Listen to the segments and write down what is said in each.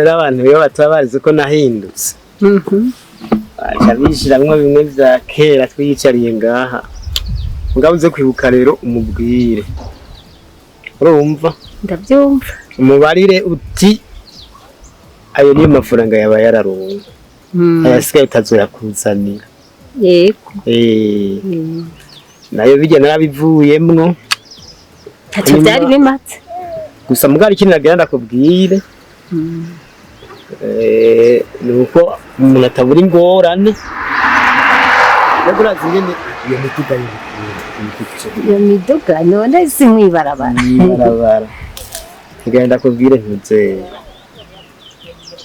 Rero abantu iyo bataba bazi ko nahindutse, baca bishiramwo bimwe vya kera twiyicariye ngaha. Mugabo uze kwibuka rero umubwire, urumva? Ndabyumva. Umubarire uti ayo niyo mafaranga yaba yararonka, ayasigaye utazoyakuzanira. Yego. Eh, nayo bijya narabivuyemwo. Ntacyo byari bimaze. Gusa mugabo ikindi nagira ndakubwire, ni uko umuntu atabura ingorane. Mbega urazi ingene iyo miduga y'ubukungu? Iyo miduga none si mw'ibarabara? Ibarabara. Ngira ndakubwire, ntuze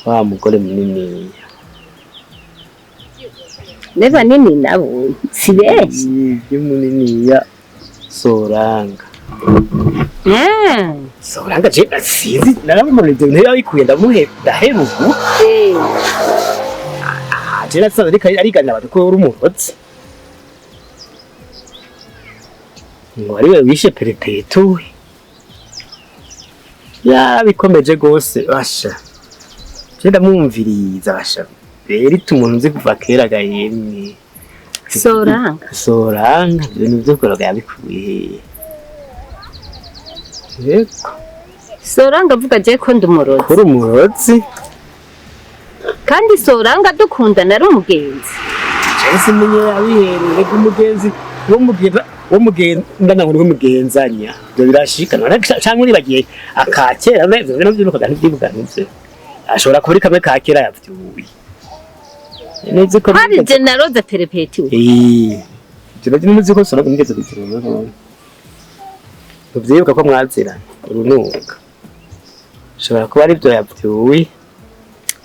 wa mugore munini. Ne banini nabo si benshi. Ibyo muniniya Soranga. Soranga je sinzi, naramubona ibyo bintu yabikuye, ndamuhe ndaheba ubu. Je nasanze ariko arigana abantu ko uri umurozi, ngo ari we wishe Perepetuwe. Yarabikomeje gose basha, je ndamwumviriza basha, rero ita umuntu nzi kuva kera ga yemwe. Soranga? Soranga ibintu vyo kuroga yabikuye hehe? Yego. Soranga avuga je ko ndi umurozi? Kuri umurozi. Kandi Soranga dukundana ari umugenzi. Je simenye yabihereye. Rega umugenzi wo mugenza wo mugendana ngo niwe mugenzanya, ibyo birashika none canke uribagiye akakera? None ivyo bintu vyirukaga ntivyibuka nivyo ashobora kuba ari kamwe ka kera yavyuye neza ko. Hari je naroze Perepetiwe? Eh, ivyo navyo ntuzi ko Soranga mugeze kugira ntuvyibuka ko mwaziranye urunuka, ashobora kuba ari byo yavyuye.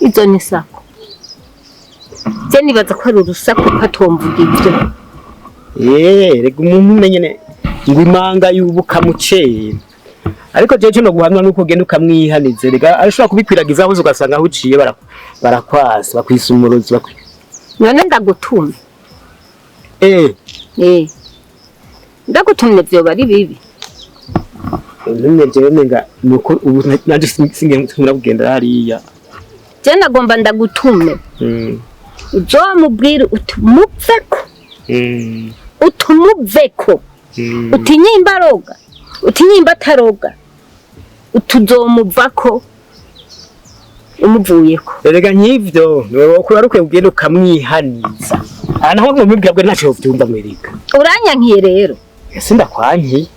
Izo ni sako, je nibaza ko ari urusaku ko atomvuga ibyo. Eh, rega umuntu nyene ngo imanga yubuka mucera, ariko jewe no guhanwa nuko ugenda ukamwihanize. Rega arashobora kubikwiragiza hose, ugasanga aho uciye barakwasa, bakwisa umurozi None ndagutumye. Eh. Eh, ndagutumye vyoba ari bibi? Ntumye jewe menga nuko ubu nanje singiye nkunda kugenda hariya. Je nagomba ndagutume, uzomubwire uti muveko, utumuveko, uti nyimba aroga, uti nyimba ataroga, utuzomuvako umuvuyeko. Erega nk'ivyo niwe wari ukwiye kugenda ukamwihaniza, aha naho mumubwira bwe ntacyo vyumva mwereka. Uranyankiye rero. Ese ndakwankiye?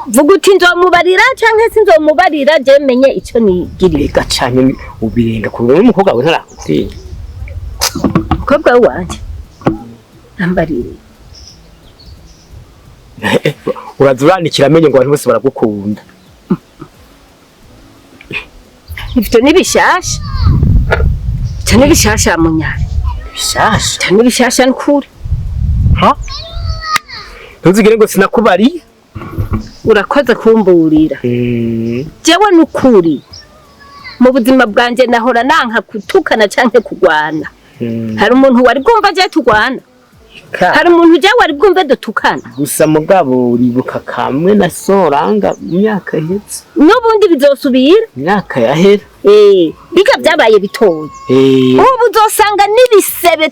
Vuga uti nzomubarira canke sinzomubarira, je menye ico nigiriye. Rega cane ubirenga ku n'umukobwa wawe ntarakutinya. Umukobwa wanje ambarire. Uraza uranikira amenyo ngo abantu bose baragukunda. Ivyo ni bishasha, ivyo ni bishasha munyari. Bishasha? Ivyo ni bishasha nukuri. Ha, ntuzigire ngo sinakubariye. Urakoze kumburira. Jewe nukuri mu buzima bwanje nahora nanka kutukana canke kugwana. Hari umuntu wari bwumva je tugwana? Hari umuntu je wari bwumve dutukana? Gusa mugabo uribuka kamwe na Soranga mu myaka iheze? N'ubundi bizosubira. Imyaka yahera. Eh, biga byabaye bitoya. Ubu uzosanga n'ibisebe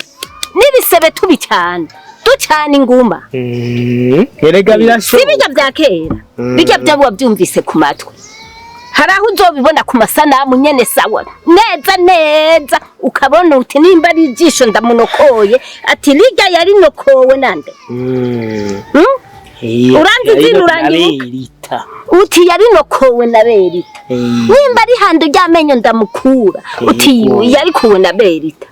n'ibisebe tubicana, ducana inguma. Erega Si birashoboka. bijya bya kera, bijya byabo wabyumvise ku matwi, hari aho uzobibona ku masanamu nyene sawa neza neza, ukabona uti nimba ari ijisho ndamunokoye, ati rirya yarinokowe nande? Hmm? Uranzi izina, uranyibuka? Berita. Uti yarinokowe na Berita. Nimba ari hando ry'amenyo ndamukura, uti Yego. yarikuwe na Berita.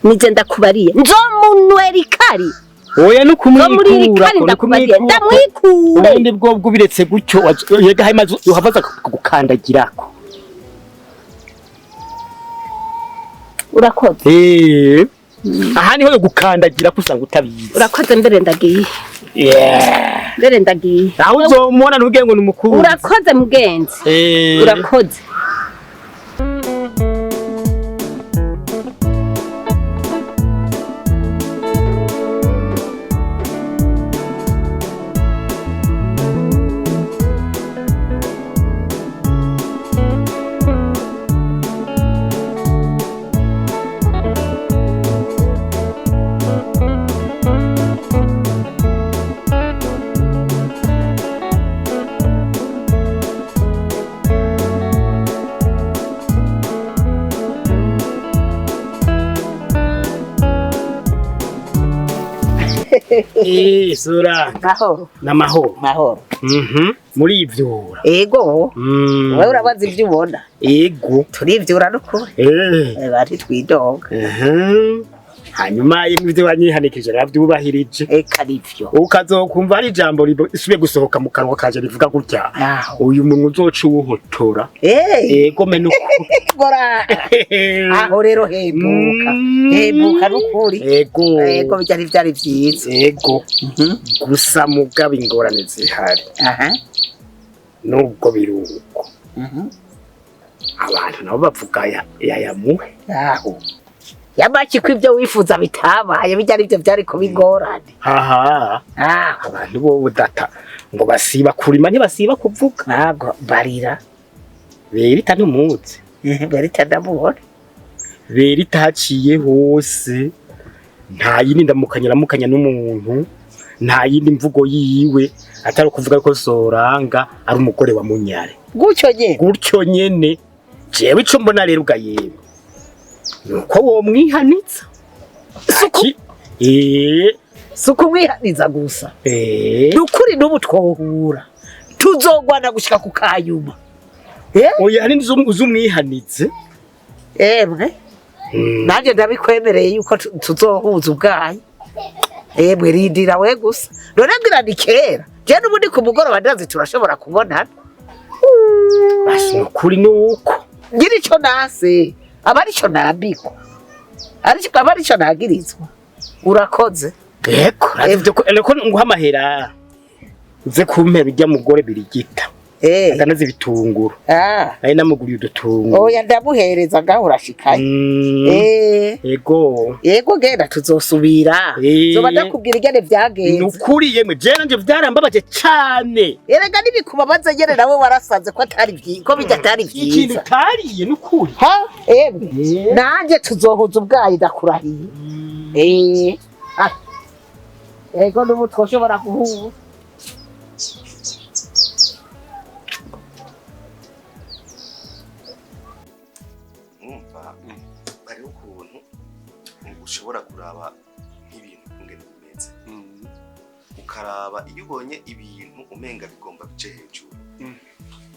Nije ndakubariye nzomunwera ikari. Oya, no Zo muri iri kumwikura kari ko ndakubariye ndamwikure. Ubundi bwo bwubiretse gutyo, yega hanyuma uhavaza kugukandagirako. Urakoze. Eh, aha niho yo gukandagira ko usanga utabizi. Urakoze, mbere ndagiye. Yeah. Mbere ndagiye. Aho uzomubona ntubwire ngo ni umukunzi. Urakoze mugenzi. Urakoze. Sura. Mahoro. N'amahoro. Mahoro. Murivyura. Ego. Wewe urabaza ivyo ubona. Ego. Turivyura n'ukuri. Bari twidoga. Hanyuma ivyo wanyihanikije naravyubahirije. Eka nivyo. Ukazokumva ari ijambo risubiye gusohoka mu kanwa kanje rivuga gutya. Naho. Uyu muntu uzoca uwuhotora. Ego menuko. Gora. Aho rero hembuka. Hembuka n'ukuri. Ego. Ego byari byari vyiza. Ego. Gusa mugabo ingorane zihari. Aha. Nubwo biruko. Abantu nabo bavuga yayamuhe. Aho. Yamaki ko ibyo wifuza bitabaye bijya aribyo byari kubigorane. Aha. Abantu bo budata ngo basiba kurima ntibasiba kuvuga. Ntabwo barira. Berita ntumuzi. Berita ndamubona. Berita haciye hose. Nta yindi ndamukanya ramukanya n'umuntu. Nta yindi mvugo yiwe atari kuvuga ko Soranga ari umugore wa Munyare. Gutyo nyene. Gutyo nyene. Jewe ico mbona rero ugayemwe. Nuko wo mwihanitsa. Suku. Suku mwihaniza gusa. Nukuri n'ubu twohura. Tuzogwana gushika ku kanyuma. Oya hari uzumwihanitse. Emwe. Nanje ndabikwemereye yuko tuzohuza ubwayi. Emwe rindira we gusa. None ngira ni kera. Je n'ubundi ku mugoroba ndazi turashobora kubonana. Basi nukuri nuko. Ngira ico nase. Aba arico nambikwa. Aba arico nagirizwa. Urakoze. Ego, ravyo ko nguha amahera. Uze kumpera urya mugore birigita. Akanazi ibitunguru. Ari namuguriye udutunguru. Oya ndamuhereza ngaho urashikaye. Ego. Yego genda tuzosubira. Zoba ndakubwira ingene vyagenze. Nukuri yemwe je nanje vyarambabaje cane. Erega nibikubabaza nyene nawe warasanze ko atari vyiza, ko bijya atari vyiza. Ikintu utariye nukuri. Ha? Emwe. Nanje tuzohuza ubwayi ndakurahiye. Ego n'ubu twoshobora guhura. Hariho ukuntu ushobora kuraba nk'ibintu ingene bimeze, ukaraba iyo ubonye ibintu umenga bigomba bice hejuru,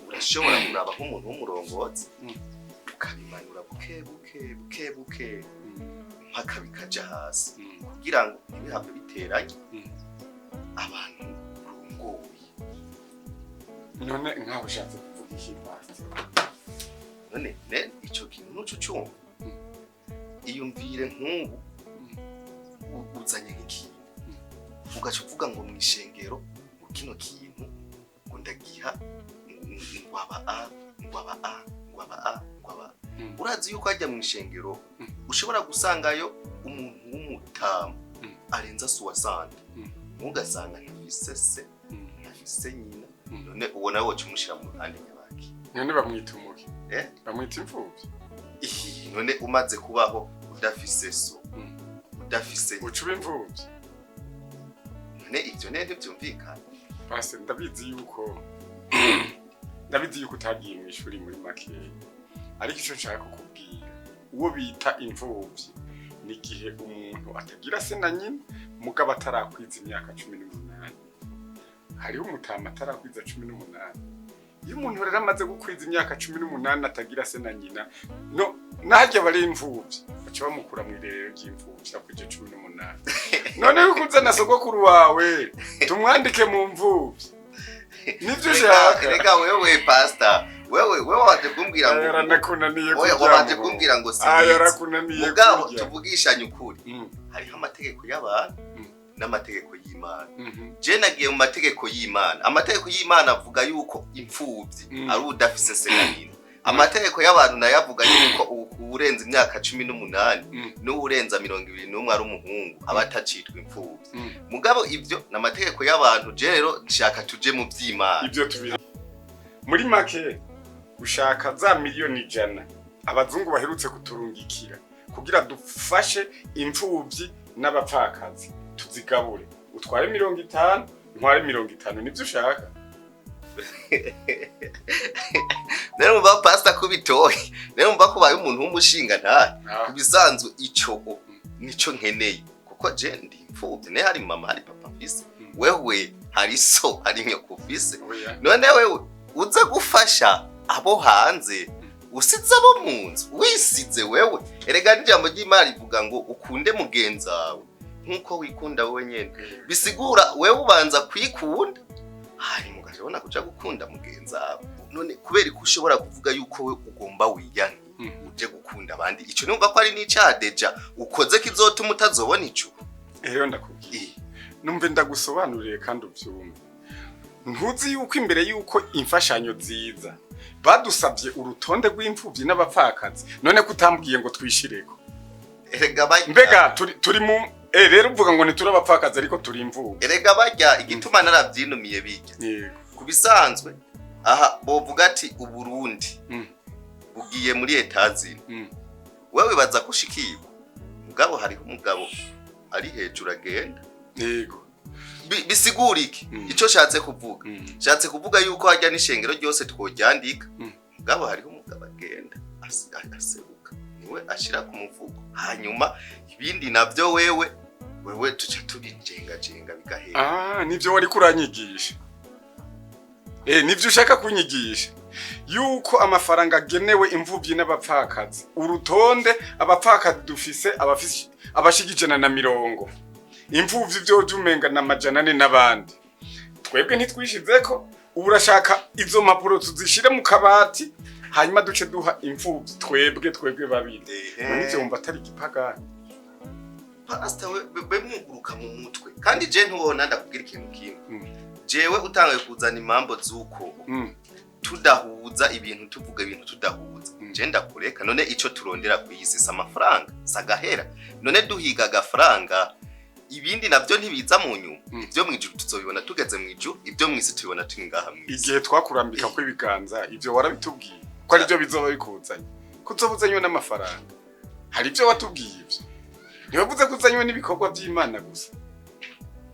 urashobora kuraba nk'umuntu w'umurongozi ukabimanura buke buke buke buke mpaka bikaja hasi, kugira ngo ntibihave biteranye abantu urongoye. None nkaho ushatse kuvuga iki pastor? None ico kintu nuco cumva. Iyumvire nk'ubu uzanye nk'ikintu ugaca uvuga ngo mw'ishengero ngo kino kintu ngo ndagiha ngwaba a ngwaba a ngwaba a ngwaba. Urazi yuko hajya mw'ishengero ushobora gusangayo umuntu w'umutamu arenza suwasante, mugasanga ntafise se ntafise nyina. None uwo nawe woca umushira mu ruhande nyabaki. None bamwita umuki? Bamwita imfuvyi. None umaze kubaho udafise so udafise ucuba imfuvyi. None ivyo nende vyumvikana. Basi ndabizi yuko utagiye mw'ishuri muri make, ariko ico nshaka kukubwira, uwo bita imfuvyi ni igihe umuntu atagira se na nyina mugabo atarakwiza imyaka 18. Hariho umutama atarakwiza 18. Iyo umuntu rero amaze gukwiza imyaka 18 atagira se na nyina, no najya bari imfuvyi baca bamukura mu irerero ry'imfuvyi akwije 18. None yuko uzana sogokuru wawe tumwandike mu mfuvyi nivyo ushaka. Rega wewe pastor, wewe waje kumbwira ngo yarakunaniye oya, waje kumbwira ngo si yarakunaniye. Mugabo tuvugishanye ukuri, hariho amategeko y'abantu n'amategeko y'Imana. Je nagiye mu mategeko y'Imana. Amategeko y'Imana avuga yuko imfuvyi ari udafise se na nyina. Amategeko y'abantu nayo avuga yuko urenze imyaka 18 n'urenza 21 ari umuhungu aba atacitwa imfuvyi. Mugabo ivyo n'amategeko y'abantu. Je rero nshaka tuje mu vy'Imana. Ivyo tubiri muri make ushaka za miliyoni 100 abazungu baherutse kuturungikira kugira dufashe imfuvyi n'abapfakazi tuzigabure, utware 50 ntware 50 nivyo ushaka. Nero mba pastor kubitoye, nero mba kubaye umuntu w'umushinga ntahe kubisanzwe ico nico nkeneye. Kuko je ndi imfuvyi, ne hari mama, hari papa mfise, wewe hari so, hari nyoko ufise. Oya. None wewe uze gufasha abo hanze, usize abo mu nzu, wisize wewe. Erega n'ijambo ry'Imana rivuga ngo ukunde mugenzi wawe nk'uko wikunda wowe nyene. Bisigura wewe ubanza kwikunda, hanyuma ugashobora kuja gukunda mugenzi wawe. None kubera ko ushobora kuvuga yuko we ugomba wiyane, uje gukunda abandi, ico numva ko ari n'icaha déjà ukoze kizotuma utazobona ico. Rero ndakubwiye, numve ndagusobanuriye kandi ubyumve. Ntuzi yuko imbere yuko imfashanyo ziza badusabye urutonde rw'imfuvyi n'abapfakazi? None ko utambwiye ngo twishireko? Erega barya, Mbega turi mu rero uvuga ngo ntituri abapfakazi ariko turi imfuvyi. Erega barya, igituma naravyinumiye bijya, ku bisanzwe aha bovuga ati Uburundi bugiye muri Etazini, wewe wibaza ko ushikirwa, mugabo hariho umugabo ari hejuru agenda. Bisigura iki? Ico shatse kuvuga, shatse kuvuga yuko harya n'ishengero ryose tworyandika, mugabo hariho umugabo agenda aseruka, niwe ashira ku muvugo, hanyuma ibindi navyo wewe tuca tubijengajenga bigahera. Ah, nivyo wari kuranyigisha. Nivyo ushaka kunyigisha, yuko amafaranga agenewe imfuvyi n'abapfakazi, urutonde abapfakazi dufise abafise abashika 120, imfuvyi vyo umenga na 400 n'abandi, twebwe ntitwishizeko. Ubu urashaka izo mpapuro tuzishire mu kabati, hanyuma duce duha imfuvyi twebwe babiri? None ivyo wumva atari igipagani? Pastor, we mwuguruka mu mutwe, kandi je ntubona, ndakubwira ikintu kimwe. Jewe utangaye kuzana impambo z'uko tudahuza ibintu, tuvuga ibintu tudahuza, je ndakureka. None ico turondera ku isi si amafaranga, si agahera? None duhiga agafaranga, ibindi navyo ntibiza mu nyuma? Ibyo mu ijuru tuzobibona tugeze mu ijuru, ibyo mu isi tubibona turi ngaha mu isi. Igihe twakurambika ko ibiganza, ivyo warabitubwiye ko arivyo bizoba bikuzanye, ko uzoba uzanywe n'amafaranga? Hari ibyo watubwiye? Ivyo ntiwavuze ko uzanywe n'ibikorwa by'Imana gusa?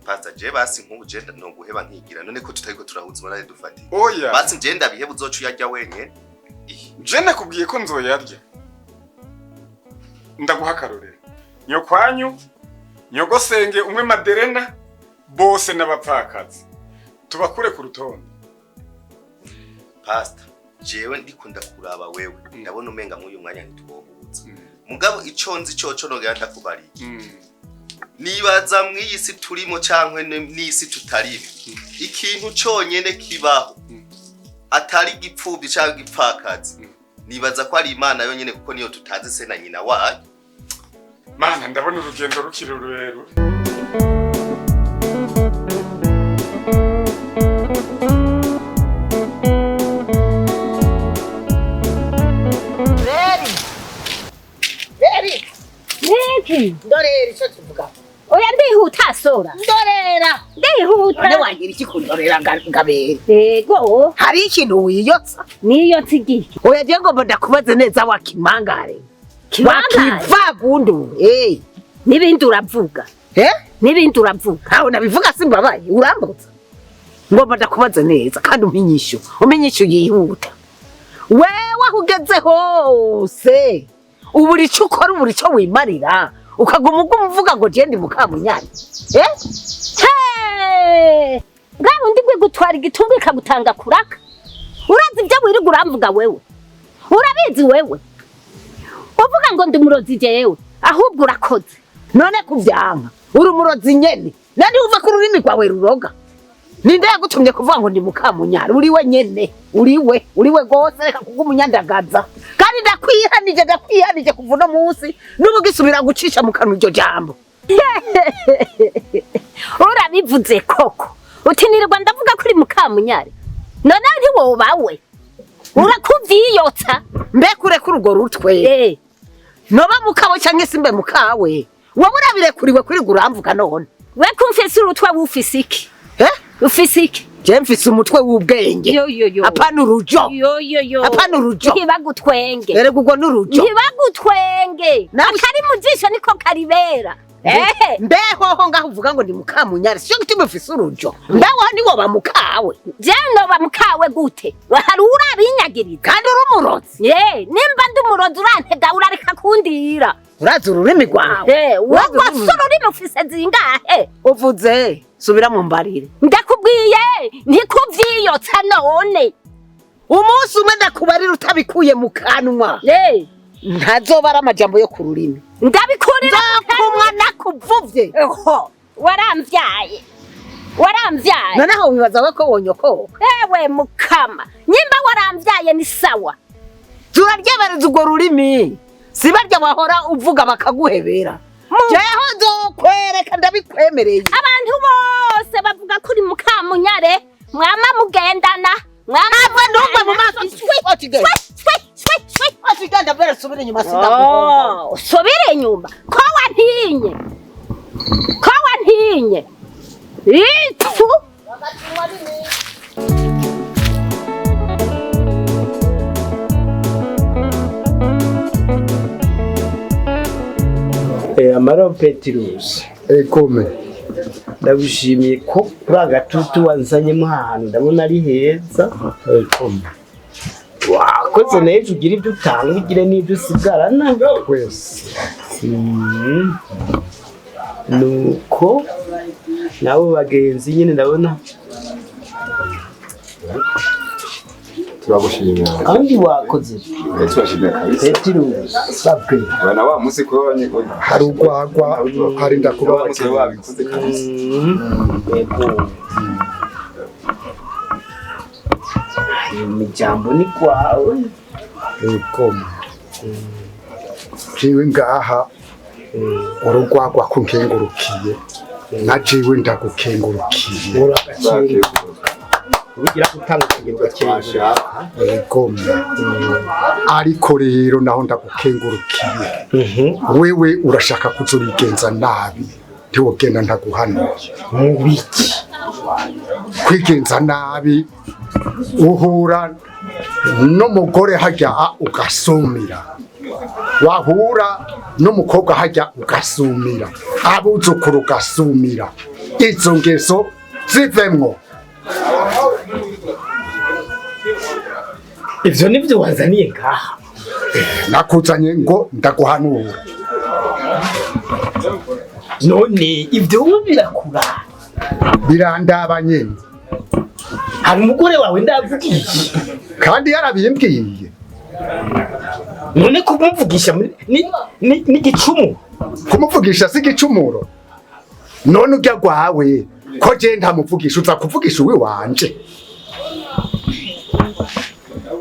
Pastor, je basi nk'ubu je no guheba nkigira. None ko tutariko turahuza, ubona dufatiye? Oya. Basi je ndabiheba, uzoca uyarya wenyene. Ih, Je nakubwiye ko nzoyarya. Ndaguha akarorero: nyokwanyu, nyogosenge umwe Maderena, bose n'abapfakazi, tubakure ku rutonde. Pastor, jewe ndikunda kuraba wewe, ndabona umenga mw'uyu mwanya ntitwohuza, mugabo ico nzi coco nogera ndakubariye, nibaza mw'iyi si turimo cankwe n'isi tutarimo, ikintu conyene kibaho atari igipfuvyi canke igipfakazi, nibaza ko ari Imana yonyene, kuko niyo tutazi se na nyina wayo. Mana, ndabona urugendo rukiri rurerure. Reri, Reri! Niki? Ndorera icyo tuvuga. Oya, ndihuta sora. Ndorera. Ndihuta. None wagira iki kundorera ngabere? Yego. Hari ikintu wiyotsa? Niyo nsigiki? Oya, je ngomba ndakubaze neza, wakimangare. Kimangare? Wakivagundu, eh. N'ibindi uravuga. Eh. N'ibindi uravuga. Aho nabivuga simbabaye, urambutsa. Ngomba ndakubaze neza kandi umpinyisho, umpinyisho yihuta. Wewe aho ugeze hose, ubura ico ukora, ubura ico wimarira, ukaguma uguma uvuga ngo je ndi Mukamunyana, eh. Hey! Bwa bundi bwe gutwara igitunga ikagutanga kuraka. Urazi ibyo wirirwa uramvuga wewe? Urabizi wewe? Uvuga ngo ndi umurozi jewe, ahubwo urakoze. None kuvyanka uri umurozi nyene, nani uva ku rurimi rwawe ruroga? Ninde yagutumye kuvuga ngo ndi Mukamunyana? Uri we nyene, uri we, uri we gose. Reka kugumunyandagaza, kandi ndakwihanije, ndakwihanije kuva uno munsi n'ubu gisubira gucisha mu kanwa iryo jambo. Urabivuze koko. Uti nirirwa ndavuga kuri Mukamunyari. None ntiwoba we? Urakuvyiyotsa. Mbe kureka urwo rutwe, noba mukawe canke simbe mukawe, wowe urabirekuriwe kwirirwa uramvuga none? We kumfise urutwe, wufise iki? Eh? Ufise iki? Je mfise umutwe w'ubwenge. Yo yo yo. Apana urujo. Yo yo yo. Apana urujo. Ntibagutwenge. Erega urwo n'urujo. Ntibagutwenge. Akari mu jisho niko karibera. Ehe. Mbehoho ngaho uvuga ngo ndi Mukamunyari, sico gituma ufise urujo? Mbeho niwoba mukawe? Je noba mukawe gute? Hari urabinyagiriza. Kandi uri umurozi. Ye, nimba ndi umurozi urantega, urareka kundira. Urazi ururimi rwawe? Wowe wose ururimi ufise zingahe? Uvuze, subira mu mbarire. Ndakubwiye ntikuvyiyotsa none. Umunsi umwe ndakubarira utabikuye mu kanwa, ntazoba ari amajambo yo ku rurimi. Ndabikurira mu kanwa. Nzokumwa nakuvuvye. Oho, waramvyaye, waramvyaye. Noneho wibaza we ko wonyokoka? Ewe mukama, nyimba waramvyaye ni sawa. Turaryebereza urwo rurimi, si barya wahora uvuga bakaguhebera. Jeho nzokwereka, ndabikwemereye. Abantu bose bavuga ko uri mukamunyare, mwama mugendana, mwama. Ava ntugwe mu maso. Shwi, Otigenda. shwi, shwi, shwi. Otigenda mbere, subira inyuma, sindaguhomba. Oh, subire inyuma ko wantinye, ko wantinye itu. Amaro Petrus. Egome. Ndagushimiye ko kuri agatutu wanzanyemo ahantu ndabona ari heza. Egome. Wakoze neza, ugira ibyo utanga ugire n'ibyo usigarana. Twese. Nuko nabo bagenzi nyine ndabona. Turagushimira. Kandi wakoze. Turashimira kabisa. Petrus. Sabwe. Bana wa musi ko Hari urwagwa, hari ndakuba. Wa musi wabikoze kabisa. Yego, ayo mijambo ni kwawe. Egome. Jewe ngaha urugwagwa kunkengurukiye, na jewe ndagukengurukiye. Uragakengura, ugira gutanga ukagenda ugakengura. Egome. Ariko rero naho ndagukengurukiye, wewe urashaka kuzurigenza nabi, ntiwogenda ntaguhanuye. Mu biki? Kwigenza nabi, uhura n'umugore hajya ugasumira, wahura n'umukobwa hajya ugasumira, abuzukuru ugasumira. Izo ngeso zivemwo. Ivyo nivyo wazaniye ngaha? Nakuzanye ngo ndaguhanura. None ivyo wowe birakura? Birandaba nyene. Hari umugore wawe ndavugisha? Kandi yarabimbwiye. None kumuvugisha ni igicumu? Kumuvugisha si igicumuro. None ujya gwawe ko je ntamuvugisha, uza kuvugisha uwiwanje?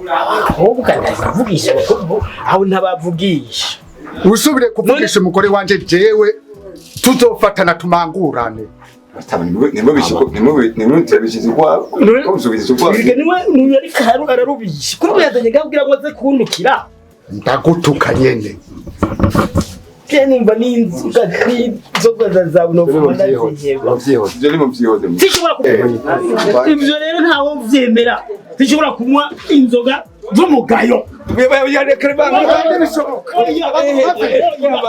Abakobwa ndavugisha, abakobwa aho ntabavugisha. Usubire kuvugisha umugore wanje, jewe tuzofatana tumangurane. Nimwe ukwabo. Ubishize ukwabo. Erega niwe niwe ariko ararubisha kuri yazanye ngaho kugira ngo aze kuntukira. Ndagutuka nyene. Je numva n'inzoga n'inzoga zawe novuga ndaziheba. Ivyo ni muvyihoze. Sinshobora kunywa ivyo rero, ntawo vyemera, sinshobora kunywa inzoga z'umugayo. Ntibishoboka. Kubera kubera kubera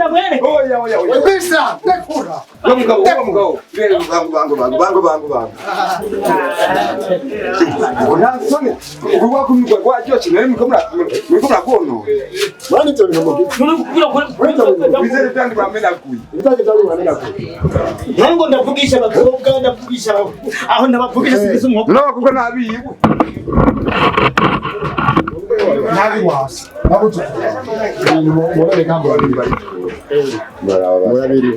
kubera. Kubera bisa ndekura. Mugabo, bangu bangu bangu bangu bangu. Nta soni urwa rwaryoshe nawe muriko muragwonona. Mani ibyo bintu mugize. Bizere byandi bamenaguye. Ibyo bamenaguye. Ntabwo ndavugisha abakobwa, ndavugisha aho ndabavugisha singize umwuka. No kuko nabiwe. Nabi wasi. Nabuze. Ibintu muboneka ngo babiri. Murabiri.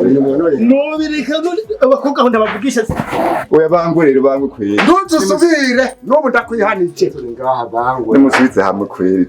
Ibintu muboneka. Nobireka none abakobwa aho ndabavugisha. Oya bangwe rero, bangwe kweri. Ntuzusubire n'ubu ndakwihanije. Nimusubize hamwe kweri.